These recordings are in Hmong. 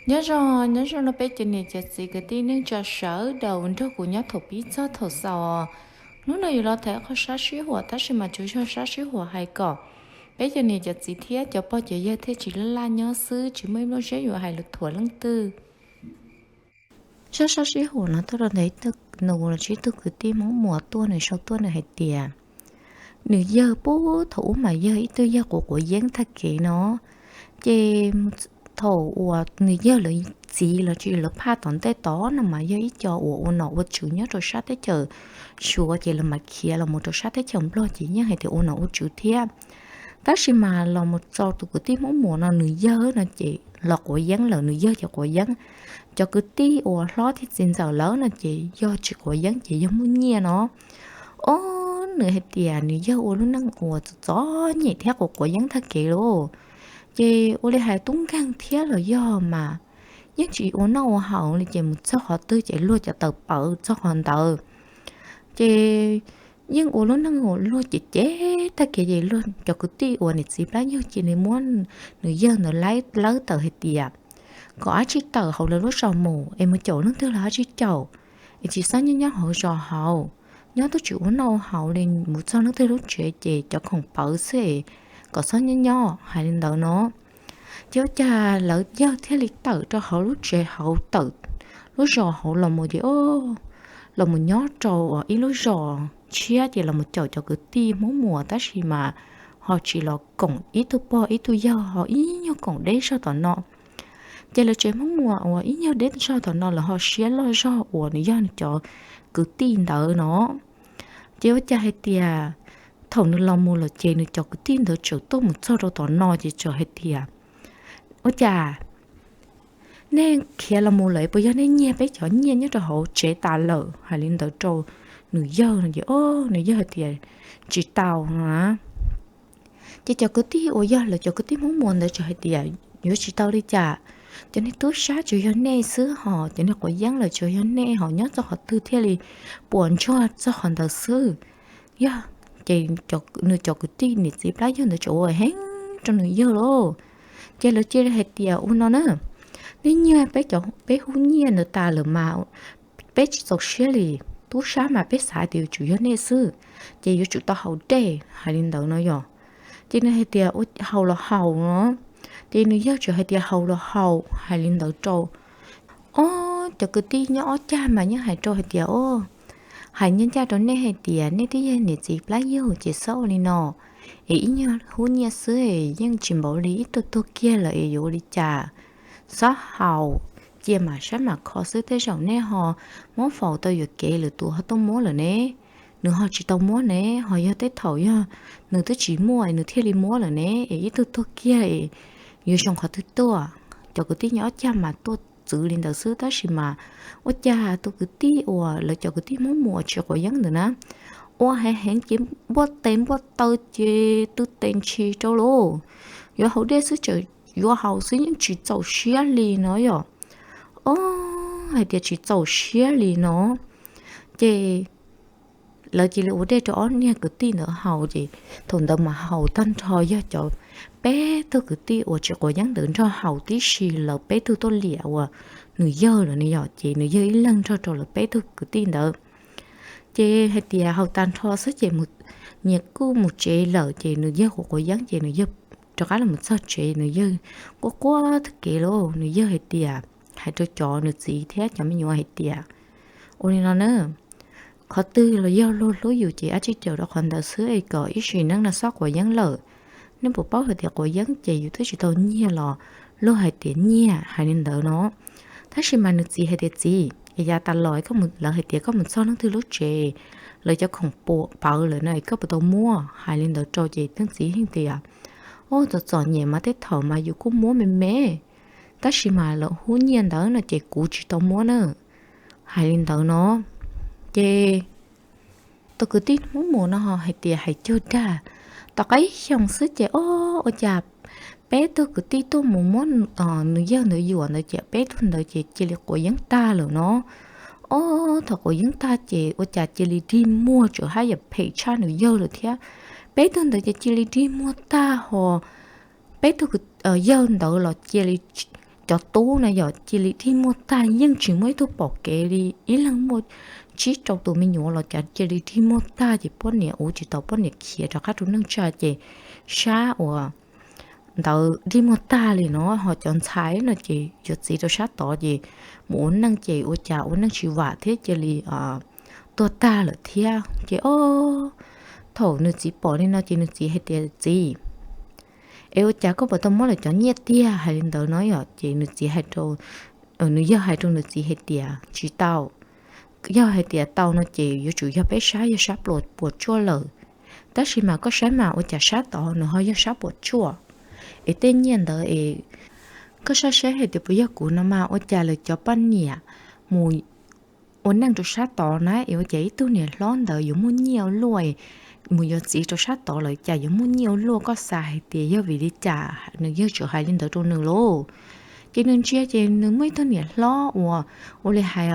Nyob zoo, nyob zoo no peb cov niam cov txiv kwv tij neej tsa sawv daws nrog kuv nyob thaum pib txog thaum xaus. Hnub no yuav los tham qhov sab sib huam tab sis mas tsuas yog sab sib huam hais kom peb cov niam cov txiv thiab cov pog cov yawg thiaj tsis laj laj nyob xwb, tsis muaj ib lub siab yuav hais lus thuam leej twg. Sab sab sib huam no tuaj rau ntawm ib tug nus los sis ib tug kwv tij Hmoob Muas tuaj, nws sau tuaj nws hais tias nws yawg puag thaum ub mas yog ib tug yawg quav quav yeeb tag kev no, ces thaum uas nws yawg lawv txiv los sis lawv phaj tom ntej tod no mas yog ib co uas ua nom ua tswv nyob rau sab teb chaws Suav, ces lawv mam khiav los mus rau sab teb chaws Nplog ces yeej hais tias ua nom ua tswv thiab. Tab sis mas los mus txog tus kwv tij Hmoob Muas no nws yawg no ces los quav yeeb lawm, nws yawg ces quav yeeb. Cov kwv tij uas hlob thiab txiv ntxawm lawv no ces yog tsis quav yeeb ces yog muaj nyiaj no. Ob, nws hais tias nws yawg ua lub neej uas txom txom nyem thiab quav quav yeeb tag kev lauj. Ces ua li hais tub nkeeg thiab los yog mas yeej tsis ua noj ua haus li, ces mus txog qhov twg ces luag cov tawm pawv txog qhov ntawd. Ces yeej ua lub neej uas luag cem cem tag kev, ces luag cov kwv tij uas niam txiv plab yug cia li muab nws yawg ntawd lawb tawm hais tias kom dab tsi tawm hauv lawv lub zos mus es mus caum leej twg los dab tsi caum, es tsis txhob nyob nyob hauv zos hauv, nyob twb tsis ua noj ua haus li, mus txog leej twg lub tsev ces cov khoom pawv xwb es kom txhob nyob nyob, hais li ntawd no. Ces ua cas lawv yawg thiaj li tawm rau hauv lub tsev hauv, tawm lub zos hauv los mus ces, o, los mus nyob rau ib lub zos tshiab, ces los mus caum cov kwv tij Hmoob Muas tab sis mas ho tsis los koom ib tug pog ib tug yawg, ho ib nyuag koom deb zog tom no. Ces lawv tsev Hmoob Muas uas ib nyuag deb zog tom no lawv ho siab loj zog uas nws yog nws cov kwv tij ntawd no. Ces ua cas hais tias thaum nws los mus lawm ces nws cov kwv tij ntawd tseem tuaj mus txog rau tom no ces txawm hais tias, ua cas nej khiav los mus lawm, puas yog nej nyiag peb cov nyiaj nyob rau hauv tsev tas lawm? Hais li ntawd rau nws yawg no ces, o, nws yawg hais tias tsis tau no na. Ces cov kwv tij uas yog lawv cov kwv tij Hmoob Muas ntawd txawm hais tias yuav tsis tau li cas, cov niag tub sab tsuas yog nej xwb hos, cov niag quav yeeb lawm tsuas yog nej hos, nyob txog qhov twg thiaj li puas ntsuag txog qhov ntawd xwb. Yog, ces nws cov kwv tij niam txiv plab yug ntawd txawm ua heev rau nws yawg lauj. Ces lawv cia li hais tias ua no na, nej nyiag peb cov, peb hub nyiaj ntawd tas lawm mas peb tsis txaus siab li, tub sab mas peb xav tias yuav tsum yog nej xwb, ces yuav tsum tau haus dej, hais li ntawd no yog. Ces nws hais tias haus los haus no, ces nws yawg txawm hais tias haus los haus, hais li ntawd rau. Ob, cov kwv tij nyob ob cag mas yeej hais rau hais tias, o, hais ncaj ncaj rau nej hais tias nej twb yog niam txiv plab yug ces txhob ua li no, es ib nyuag hub nyiaj xwb es yeej tsis npaum li, ib tug tuag kiag lawm es yuav ua li cas. Txhob haus, cia mam saib mam kho xwb, tej zaum nej ho muab faus tau yuam kev lwm tus ho tuaj muab lawm ne, nws ho tsis tau muab ne, ho yog tej thaum yog nws twb tsis muaj nws thiaj li muab lawm ne, es ib tug tuag kiag es yuav zoo qhov twg tuaj. Cov kwv tij nyob ob cag mas tuaj txwv li ntawd xwb, tab sis mas ua cas tus kwv tij uas lawv cov kwv tij Hmoob Muas tsis quav yeeb ntawd na, ua heev heev ces npuaj tes npuaj taw ces tw tes ntshis rau lauj, yuav haus dej xwb tseem yuav haus xwb yeej tsis txaus siab li no yom. Ob, hais tias tsis txaus siab li no, ces lawv cia li ua dej rau ob niag kwv tij ntawd haus, ces thaum ntawd mas haus tag nrho yog cov peb tug kwv tij uas tsis quav yeeb ntawd nrog haus tib si, lawv peb tug tuaj liam uas nws yawg lawm ne yom, ces nws yawg ib leeg nrog rau lawv peb tug kwv tij ntawd. Ces hais tias haus tag nrho xwb ces nyias kuj mus tsev lawm, ces nws yawg quav quav yeeb ces nws yawg rov qab los mus txog tsev, nws yawg quaj quaj tag kev lauj, nws yawg hais tias, hais rau cov nws txiv thiab cov me nyuam hais tias, ua li no na, qhov twg los yog luag hlub yus ces dab tsi caum rau qhov ntawd xwb es kom ib sim neej no txhob quav yeeb lawm. Nej puas paub hais tias quav yeeb ces yus twb tsis tau nyiag los luag hais tias nyiag, hais li ntawd no. Tab sis mas nws txiv hais tias txiv, es yav tas los koj mus, lawv hais tias koj mus txog leej twg lub tsev, lawv cov khoom pawv lawm no es koj puas tau muab, hais li ntawd rau ces nws txiv hais tias, o, txom txom nyem mas tej thaum mas yus kuj muab me me, tab sis mas lawv hub nyiaj ntawd no ces kuv tsis tau muab na, hais li ntawd no. Ces tus kwv tij Hmoob Muas no hais tias hais cuag dag, tom qab ib xyoos xwb ces, o, ua cas peb tug kwv tij tuaj mus muab nws yawg ntawd yuam ntawd ces peb tug ntawd ces cia li quav yeeb tag lawm no. O, thaum quav yeeb tag ces ua cas cia li dig muag, tseem haj yam phem tshaj nws yawg lawm thiab. Peb tug ntawd ces cia li dig muag tag ho peb tug yawg ntawd los cia li cov tub na yom, cia li dig muag tag, yeej tsis muaj ib tug pom kev li, ib leeg muaj tsib rau tus me nyuam los cas cia li dig muag tag, ces poj niam ua tsis tau, poj niam khiav rov qab rau neej tsa ces sab uas ntawd dig muag tag li no, ho cov ntxhais no ces yuav txiv rau sab tod ces mus ua neej ces ua cas ua neej tsis vam thiab cia li tuag tag lawm thiab. Ces o, thaum nws txiv pom li no ces nws txiv hais tias, Txiv, es ua cas koj puas tau muab lawv cov nyiaj tiag? Hais li ntawd no yom, ces nws txiv hais rau, nws yawg hais rau nws txiv hais tias, Tsis tau. Yog hais tias tau no ces yuav tsum yog peb sab, yog sab puas tsuaj lawm. Tab sis mas koj saib mas ua cas sab tod nws ho yog sab puas tsuaj, es tej nyiaj ntawd es koj saib saib hais tias puas yog kuv no mas ua cas lawv cov poj niam mus ua neej rau sab tod na, es ua cas ib tug niam hlob ntawd yuav muaj nyiaj ua luaj, mus yuav txiv rau sab tod lawm cas yuav muaj nyiaj ua luaj, koj xav hais tias yog vim li cas? Nws yawg txawm hais li ntawd rau nws lauj. Ces nws ntsia ces nws muaj ib tug niam hlob uas ua li hais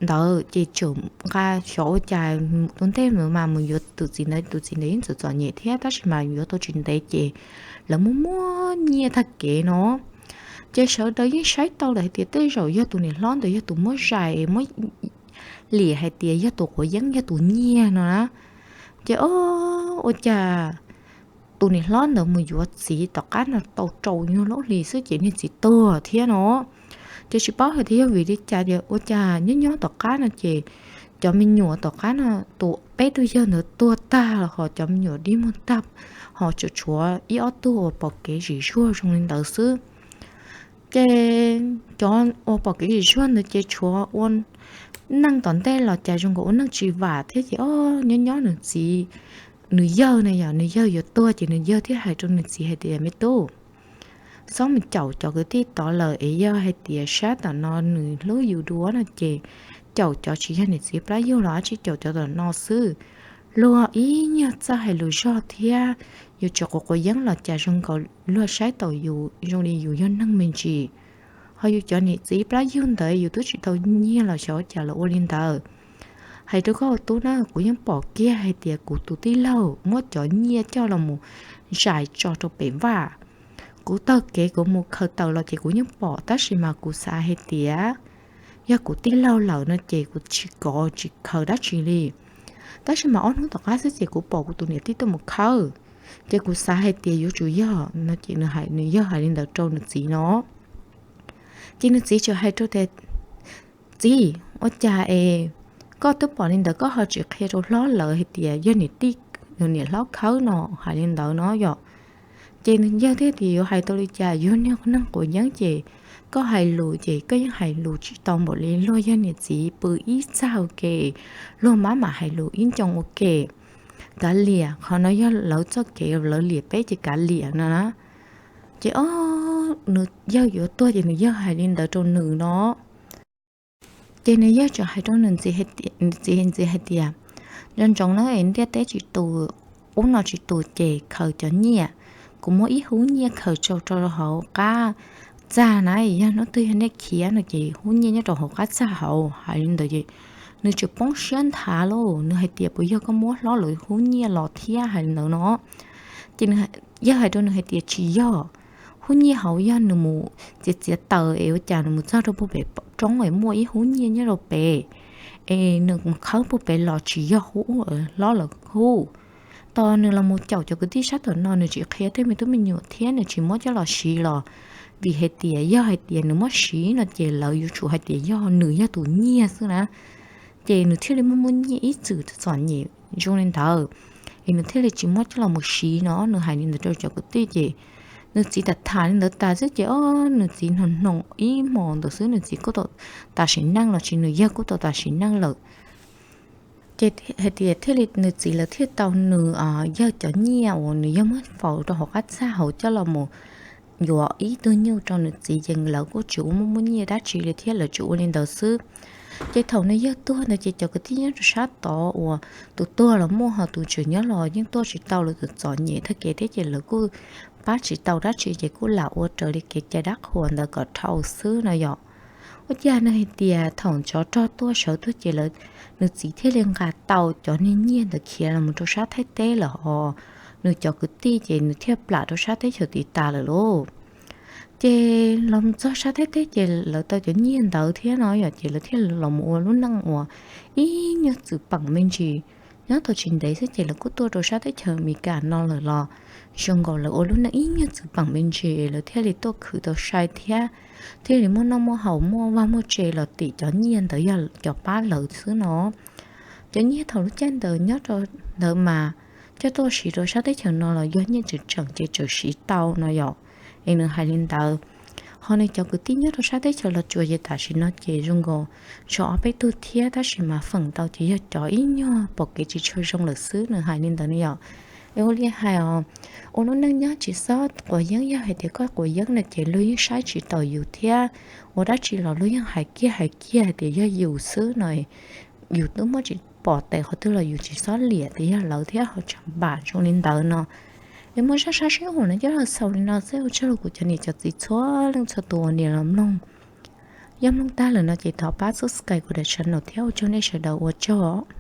ntawd ces txawm nqa xyov ua cas tus ntej mas mus yuav tus txiv ntawd, tus txiv ntawd yeej txom txom nyem thiab tab sis mas yuav tau tsis ntev ces lawv muaj muaj nyiaj tag kev no. Ces sawv daws yeej saib tau lawm hais tias tej zaum yog tus niam hlob ntawd yog tus muab zais muab liam hais tias yog tus quav yeeb yog tus nyiag no na. Ces o, ua cas tus niam hlob ntawd mus yuav txiv tom qab no tau rau nyuag lub hli xwb ces niag txiv tuag thiab no. Ces tsis paub hais tias yog vim li cas ces ua cas nyob nyob tom qab no ces cov me nyuam tom qab no tus peb tug yawg ntawd tuag tag los ho cov me nyuam dig muag tag, ho tsuas tshuav ib ob tug uas pom kev zim zuag zoo li ntawd xwb. Ces cov uas pom kev zim zuag ntawd ces tshuav ua neej tom ntej los cas zoo nkaus ua neej tsis vam thiab ces o, nyob nyob nws txiv, nws yawg na yom, nws yawg yuav tuag ces nws yawg thiaj hais rau nws txiv hais tias, Me tub, txhob mus caum cov kwv tij tod lawm es yog hais tias sab tom no nws hlub yus dua no ces caum cov tsis yog niam txiv plab yug los dab tsi caum cov tom no xwb. Luag ib nyuag txawj hais lus zog thiab yus tsis quav quav yeeb los cas zoo nkaus luag saib taus yus zoo li yus yog neeg me ntsis. Ho yus cov niam txiv plab yug ntawd yus twb tsis tau nyiag los xyov cas los ua li ntawd. Hais rau koj ua tub na, kuv yeej pom kiag hais tias kuv tus tij laug muab cov nyiaj coj los mus zais tso rau pem vaj. Kuv taug kev kuv mus khaws taws los ces kuv yeej pom tab sis mas kuv xav hais tias yog kuv tij laug lawm no ces kuv tsis kov tsis khaws dab tsi li. Tab sis mas ob hnub tom qab xwb ces kuv pom kuv tus niam tij tuaj mus khawb, ces kuv xav hais tias yuav tsum yog no ces nws hais, nws yawg hais li ntawd rau nws txiv no. Ces nws txiv txawm hais rau tias, Txiv, ua cas es koj twb pom li ntawd koj ho tsis qhia rau hlob lawv hais tias yog niam tij, niam hlob khawb no? Hais li ntawd no yom. Ces nws yawg thiaj tias, Yuav hais tau li cas, yus niag neeg quav yeeb ces koj hais lus ces koj yeej hais lus tsis tau npaum li luag yog niam txiv pw ib txaj ua ke, luag maj mam hais lus ib ncoo ua ke. Kav liam, qhov no yog lawv txoj kev lawv liam peb ces kav liam no na. Ces o, nws yawg yuav tuag ces nws yawg hais li ntawd rau nws no. Ces nws yawg txawm hais rau nws txiv hais tias, nws txiv ntxiv hais tias, Nco ntsoov na, es ntiaj teb tsis tus, ub no tsis tus ces khaws cov nyiaj. Kuv muab ib hub nyiaj khaws tso rau hauv qab txaj na, yog hnub twg yog nej khiav no ces hub nyiaj nyob rau hauv qab txaj hauv. Hais li ntawd ces nws txawm poob siab nthav lauj, nws hais tias, Puas yog koj muab hlob lawv hub nyiaj los thiab? Hais li ntawd no. Ces nws, yawg hais rau nws hais tias, Tsis yog, hub nyiaj hauv yog nws mus txiav txiav taws es ua cas nws mus txog rau puag pem roob es muaj ib hub nyiaj nyob rau pem, es nws mus khawb puag pem los tsis yog hub, hlob lawv hub. Tos nws los mus caum cov kwv tij sab tom no nws tsis qhia tej me tub me nyuam thiab nws tsis muab coj los siv los vim hais tias yog hais tias nws muab siv no ces lawv yuav tsum hais tias yog nws yog tus nyiag xwb na. Ces nws thiaj li muaj muaj nyiaj ib txwm txom nyem zoo li ntawd, es nws thiaj li tsis muab coj los mus siv no. Nws hais li ntawd rau cov kwv tij ces nws txiv tham tham li ntawd tas xwb ces o, nws txiv hnoos hnoos ib hmos ntawd xwb nws txiv kuj tau tas sim neej los sis nws yawg kuj tau tas sim neej lawm. Ces hais tias thiaj li nws txiv lawv thiaj tau nws yawg cov nyiaj uas nws yawg muab faus rau hauv qab txaj hauv coj los mus yuav ib tug nyuj rau nws txiv ces lawv kuj tsis ua muaj muaj nyiaj dab tsi li thiab lawv tsuas ua li ntawd xwb. Ces thaum nws yawg tuag ntawd ces cov kwv tij nyob rau sab tod uas tus tuag los muaj ho tus tseem nyob los yeej tuaj tsis tau, lawv txom txom nyem tag kev thiab ces lawv kuj pab tsis tau dab tsi ces kuj lam ua raws li kev cai dab qhuas ntawd kom dhau xwb no yom. Ua cas nws hais tias thaum tsov rog tuaj sawv tuaj ces lawv, nws txiv thiaj li nqa tau cov niag nyiaj ntawd khiav los mus rau sab Thaib teb lawm ho nws cov kwv tij ces nws thiaj plam rau sab teb chaws tid tas lawm lauj. Ces los txog sab teb teb ces lawv tau cov nyiaj ntawd thiab no yom, ces lawv thiaj los mus ua lub neej uas ib nyuag txwm peem me ntsis. Nyob tau tsis ntev xwb ces lawv kuj tuaj rau sab teb chaws Amelikas no lawm los zoo nkaus lawv ua lub neej ib nyuag txwm peem me ntsis, lawv thiaj li tuaj khwv tau sai thiab, thiaj li muaj noj muaj haus muaj vaj muaj tse los tim cov nyiaj ntawd yog cov pab lawv xwb no. Cov nyiaj thaum lub caij ntawd nyob rau ntawd mas coj tuaj siv rau sab teb chaws no los yog nyiaj tseem tseem ces tseem siv tau no yom. Es nws hais li ntawd. Ho nws cov kwv tij nyob rau sab teb chaws Los Tsuas ces tam sim no ces zoo nkaus tshuav ob peb tug thiab, tab sis mas feem ntau ces yog cov ib nyuag pom kev tsis tshua zoo lawm xwb, nws hais li ntawd ne yom. Es ua li hais os, ua lub neej nyob tsis txhob quav yeeb, yog hais tias koj quav yeeb no ces luag yeej saib tsis taus yus thiab, ua dab tsi los luag yeej hais kiag hais kiag tias yog yus xwb no. Yus twb muab tsis pom tes qhov twg los yus tsis txhob liam tias yog lawv thiab, ho tsam npam zoo li ntawd no. Es muaj zaj sab sib ua no coj los xaus li no xwb, ua tsaug rau kuv cov niam cov txiv txhua leej txhua tus uas nias los mloog. Yog mloog tag lawm no ces thov pab subscribe kuv daim channel thiab, ua tsaug nej sawv daws, ua tsaug.